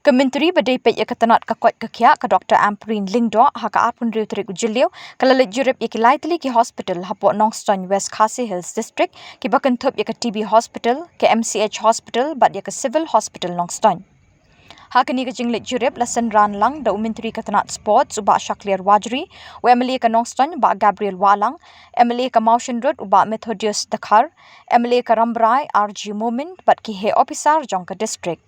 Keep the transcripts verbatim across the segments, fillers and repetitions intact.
Ka Myntri ba dei peit ïa ka tnat ka koit ka khiah, ka Doctor Ampareen Lyngdoh, ha ka arphew hynriew tarik u Jylliew, ka la leit jurip ïa ki lai tylli ki hospital hapoh Nongstoiñ, West Khasi Hills District, kiba kynthup ïa ka T B Hospital, ka M C H Hospital bad ïa ka Civil Hospital Nongstoiñ. Ha kane ka jingleit jurip la synran lang da u Myntri ka tnat Sports, u Bah Shakliar Warjri, u M L A ka Nongstoiñ, Bah Gabriel Wahlang, M L A ka Mawshynrut, u Bah Methodius Dkhar, M L A ka Rambrai, R G Momin, bad ki heh ophisar jong ka district.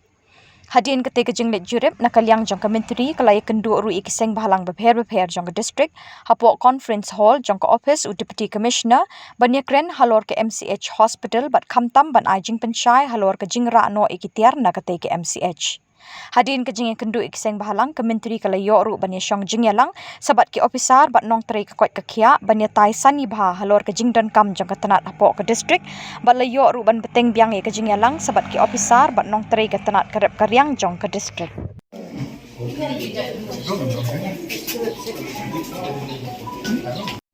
Hadien katei ka jingleit jurip, na ka liang jong ka Myntri ka la ïakynduh ruh ïa ki seng bhalang bapher bapher jong ka district hapoh Conference Hall jong ka ophis u Deputy Commissioner, ban ïakren halor ka M C H Hospital bad khamtam ban ai jingpynshai halor ka jingrah noh ïa ki tiar na katei ka M C H. Hadien ka jingïakynduh ïa ki seng bhalang, ka Myntri ka la ïoh ruh ban ïashong jingïalang sa bad ki ophisar bad nongtrei ka koit ka khiah ban ïatai sani bha halor ka jingdonkam jong ka tnat hapoh ka district, bad la ïoh ruh ban bteng biang ïa ka jingïalang sa bad ki ophisar bad nongtrei ka tnat ka rep ka riang jong ka district.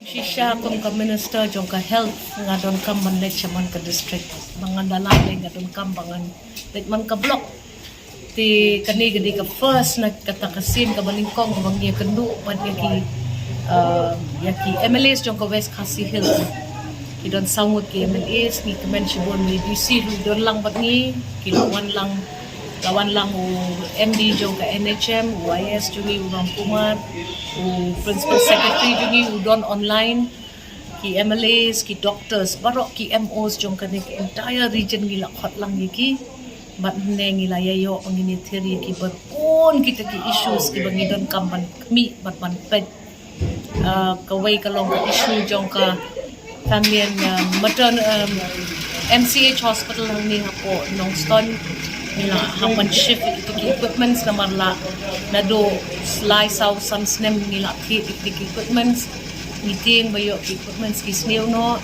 Shisha kum ka Minister jong ka Health, nga donkam ban leit shaman ka district. Ba ngan da lah leit, nga donkam ba ngan leit man ka block. Te kane ka dei ka first na kata ka sien kaba nyngkong kaba ngi ïakynduh bad ïa ki, uh, ïa ki M L As jong ka West Khasi Hills. Ki don saw ngut ki M L As, ngi kmen shibun, u D C ruh u don lang bad ngi, ki la wan lang, la wan lang u M D jong ka N H M, u I A S jong ngi u Ram Kumar, u Principal Secretary jong ngi u don online, ki M L As, ki doctors, baroh ki M Os jong kane ka entire region ngi la khot lang ïa ki. Bad hynne ngi la ïa ïoh ba ngin ïathir ïa ki bun kita ki issues kiba ngi donkam ban khmih bad ban peit. Uh, kawei ka long ka issue jong ka family and, um, matern-, um, M C H hospital hangne hapoh Nongstoiñ. Ngi la hap ban shift ïa kita ki equipments namar la naduh lai saw san snem ngi la thied ïa kita ki equipments. Ngi tieng ba ïoh ki equipments ki sniew noh.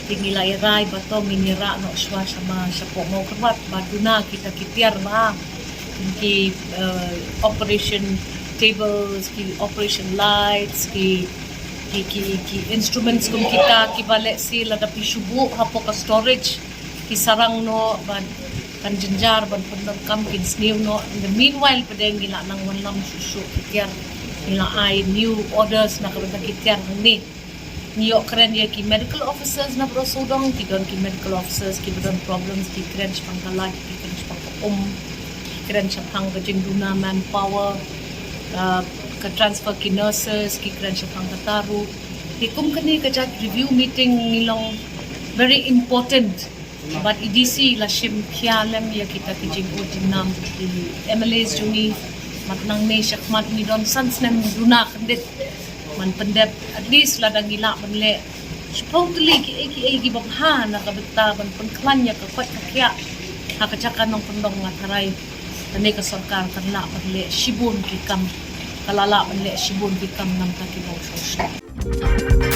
Te ngi la ïa rai ba to ngin ïa rah noh shuwa sha ma shapoh Mawkyrwat ba duna kita ki tiar ba ki, uh, operation tables, ki operation lights, ki, ki, ki, ki instruments kum kita kiba lehse lada phi shu buh hapoh ka storage ki sarang noh, ban, kan jynjar ban pyndonkam, kin sniew noh. In the meanwhile pat de ngi la nang wanlam shuh shuh ki tiar, ngi la ai new orders na ka bynta ki tiar hangne. Ngi ïoh kren ïa ki medical officers na baroh sawdong, ki don ki medical officers kiba don problems, ki kren shaphang ka light, ki kren shaphang ka um, ki kren shaphang ka jingduna manpower, uh, ka transfer ki nurses, ki kren shaphang kata ruh. Te kum kane ka jait review meeting ngi long very important. Bad i D C la shim khia lem ïa kita ki jingud jingnam ki M L As jong ngi. Bad nangne shakhmat ngi don san snem duna khyndiat. Ban pyndep, at least lada ngi lah ban leh shiphew tylli kiei kiei kiba bha na ka bynta ban pynkhlaiñ ïa ka koit ka khiah ha ka jaka nongkyndong, nga tharai kane ka sorkar kan lah ban leh shibun ki kam, ka la lah ban leh shibun ki kam na ka bynta ki nongshong.